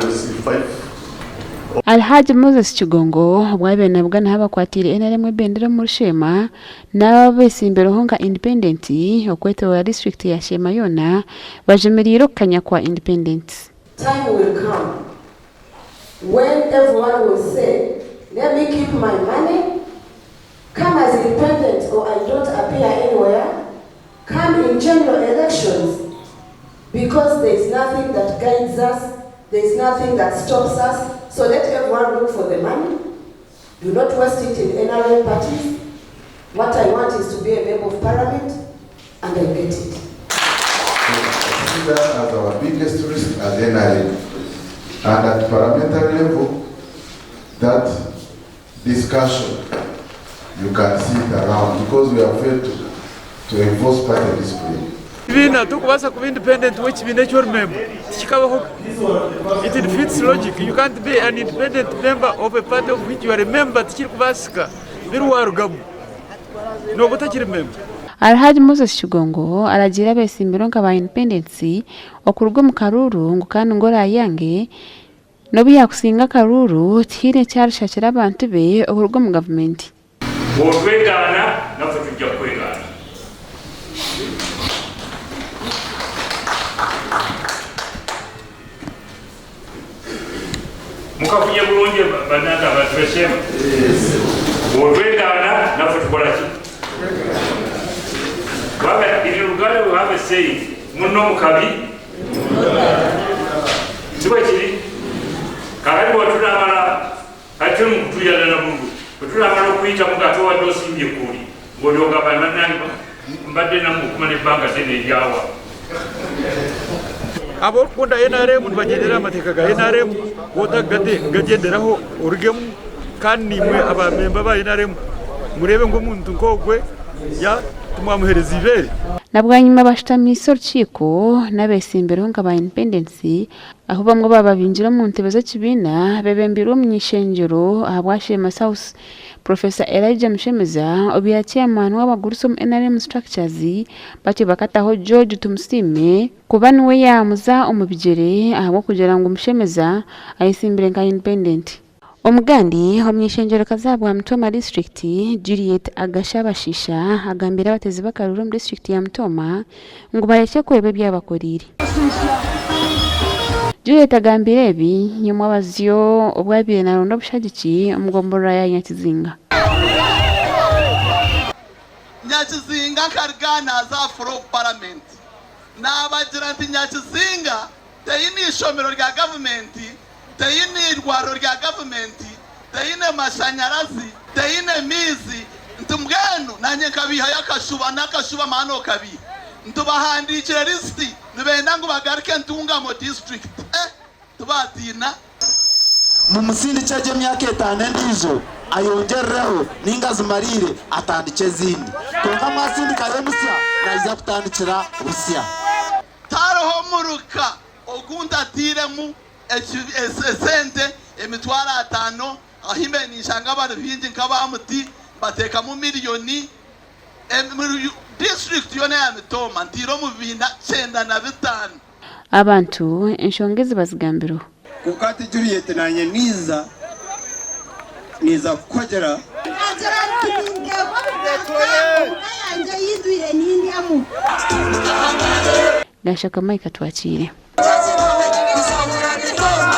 LC5. Alhaji Moses Kigongo obu abaire nabuganaho abakwatiire NRM ebendera omuri Sheema n'abo abesimbireho nka Independent okwetoroora disiturikiti ya Sheema yoona bajumiriire okukanya kwa Independent. Time will come when everyone will say let me keep my money, come as independent or I don't appear anywhere, come in general elections because there is nothing that guides us, there is nothing that stops us, so let everyone look for the money, do not waste it in NRM parties, what I want is to be a member of parliament and I get it. I see that as our biggest risk as NRM. And at parliamentary level, that discussion, you can see it around because we have failed to, to enforce party discipline. Kibiina tokubaasa kuba independent w'ekibiina eki ori member tikikabaho it defeats logic you can't be an independent member of a party of which you are a member tikirikubaasika biri warugamu nooba otakiri member. Alhaji Moses Kigongo aragiire abetsimbirwe nka ba independents okuruga omu karuuru ngu kandi ngu orayange N'obu yaakusinga akaruuru, tihaine eki arishakira abantu be okuruga omu gavumenti. Bw'otwegaana, naffe tujja kukwegaana. Mukafunye bulungi bannange abantu b'e Sheema? Bw'otwegaana, naffe tukola ki? Kubanga in Luganda we have a saying, munno mu kabi Si bwe kiri? Kaakati bwe tunaamala, kati tuli mu kutuuyana na bululu, bwe tunaamala okuyitamu nga ate obadde osimbye ekkuuli, ng'olyoka ogamba nti, Bannange, mbadde nammwe okumala ebbanga ddene eryawa. Abarikukunda NRM nibagyendera aha mateeka ga NRM, waaba otarikugagyenderaho orugemu kandi naimwe abamemba ba NRM mureebe ngu omuntu nk'ogwe timwamuheereza eibeere. Na bwanyima bashutamiise orukiiko n'abetsimbirweho nka ba Independents ahu bamwe baababingire omu ntebe z'ekibiina beebembeirwe omuny'eishengyero ahabwa Sheema South, Professor Elijah Mushemeza obaire chairman w'abagurusi omu NRM structures batyo bakataho George Tumusiime kuba niwe yaamuza omu bigyere ahabw'okugira ngu Mushemeza ayetsimbire nka Independent. Omugandi omuny'eishengyero-kazi ahabwa Mutoma disiturikiti, Juliet Agashabashisha agambiire abateezi b'akaruuru omu disiturikiti ya Mutoma ngu barekye kweba ebi abakoreire. Juliet agambiire ebi nyomwabazyo obu abaire naronda obushagiki omu gomborora ya Nyakizinga. Nyakizinga nkaruga naaza aha floor of parliament naabagira nti Nyakizinga teine ishomero rya gavumenti, teine eirwariro rya gavumenti, teine mashanyarazi, teine maizi, nti mbwenu nanye nkabihayo akashuba nakashuba maana okabiha, nti bahandiikire lisiti nibenda ngu bagaruke Ntungamo district, eh tibatiina. Mumusindikye gye emyaka etaano endiijo ayongyerereho nainga azimariire atandikye ezindi. Kwonka mwasindikayo omusya naija kutandikira busya. Tihariho muruka ogu ntatairemu esente emitwaro atano, ahu mbaire ninshanga bari baingi nk'aba muti mbateekamu miriyoni. Disiturikiti yoona eya Mitooma ntaire omu bibiina 95. Abantu enshonga ezi bazigambireho. Kwonka hati Juliet naanye niiza, niiza kukuhagira. Agira ati, Ninteekwa kutaaha omu ka yangye ei ntwire nindyamu. Gashaka Mike Atwakiire.